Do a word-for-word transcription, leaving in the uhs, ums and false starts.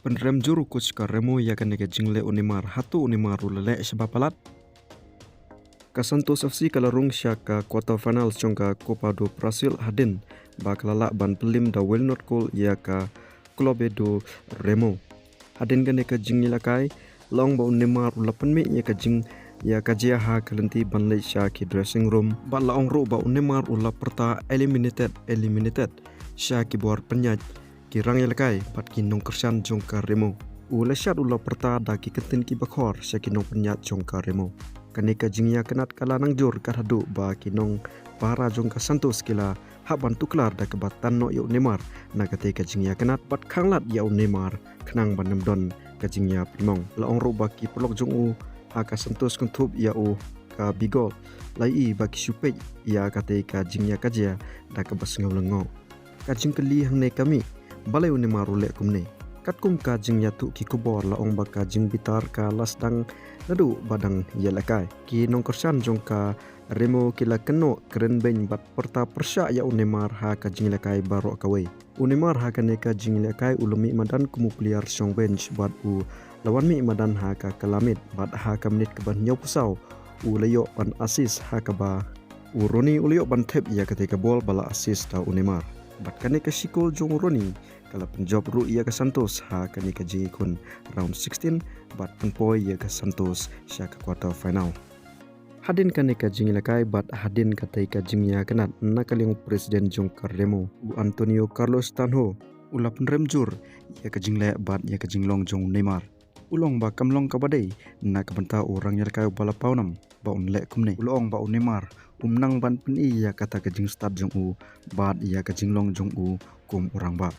Pynrem jur u coach ka Remo ïa kane ka jingleh u Neymar, hato u Neymar u la leh shaba palat? Ka Santos F C ka la rung sha ka quarter final jong ka Copa do Brasil hadien ba ka la lah ban pynliem da u Wilnord Cole ïa ka Clube do Remo. Hadien kane ka jingïalehkai, la ong ba u Neymar u la pynmih ïa ka jing ïa ka jia ha ka lynti ban leit sha ki dressing room. Bad la ong ruh ba u Neymar u la pyrta eliminated, eliminated sha ki bor pynïaid, ki rangïalehkai bad ki nongkyrshan jong ka Remo. U la shad u la pyrta da ki kyntien kiba khor sha ki nongpynïaid jong ka Remo. Kane ka jingïakynad ka la nang jur kat haduh ba ki nongpara jong ka Santos ki la hap ban tuklar da kaba tan noh ïa u Neymar na katei ka jingïakynad bad khanglad ïa u Neymar khnang ban ym don ka jingïapynmong. La ong ruh ba ki paralok jong u ha ka Santos kynthup ïa u ka Bigol. La ïohi ba ki shu peit ïa katei ka jingïakajia da kaba sngew lyngngoh. Ka jingkylli hangne ka mih, balei u Neymar u leh kumne? Katkum ka jingïathuh ki khubor, la ong ba ka jingbitar ka la sdang naduh ba dang ïalehkai. Ki nongkyrshan jong ka Remo ki la kynnoh kren beiñ bad pyrta pyrshah ïa u Neymar ha ka jingïalehkai baroh kawei. U Neymar ha kane ka jingïalehkai u la mih madan kum u player shong bench bad u la wan mih madan ha ka kylla miet bad ha ka minit kaba hynñiew phew saw u la ïoh ban assist ha kaba u Rooney u la ïoh ban thep ïa katei ka bol ba la assist da u Neymar. Bad kane ka shi kol jong u Rooney ka la pynjop ruh ïa ka Santos ha kane ka jingïakhun round sixteen bad pynpoi ïa ka Santos sha ka quarter final. Hadien kane ka jingïalehkai bad hadien katei ka jingïakynad, na ka liang u president jong ka Remo, u Antonio Carlos Tanho, u la pynrem jur ïa ka jingleh bad ïa ka jinglong jong u Neymar. U la ong ba kam long kaba dei na ka bynta u rangïalehkai uba la pawnam ba un leh kumne. U la ong ba u Neymar um nang ban pyni ïa kata ka jingstad jong u bad ïa ka jinglong jong u kum u rangbah.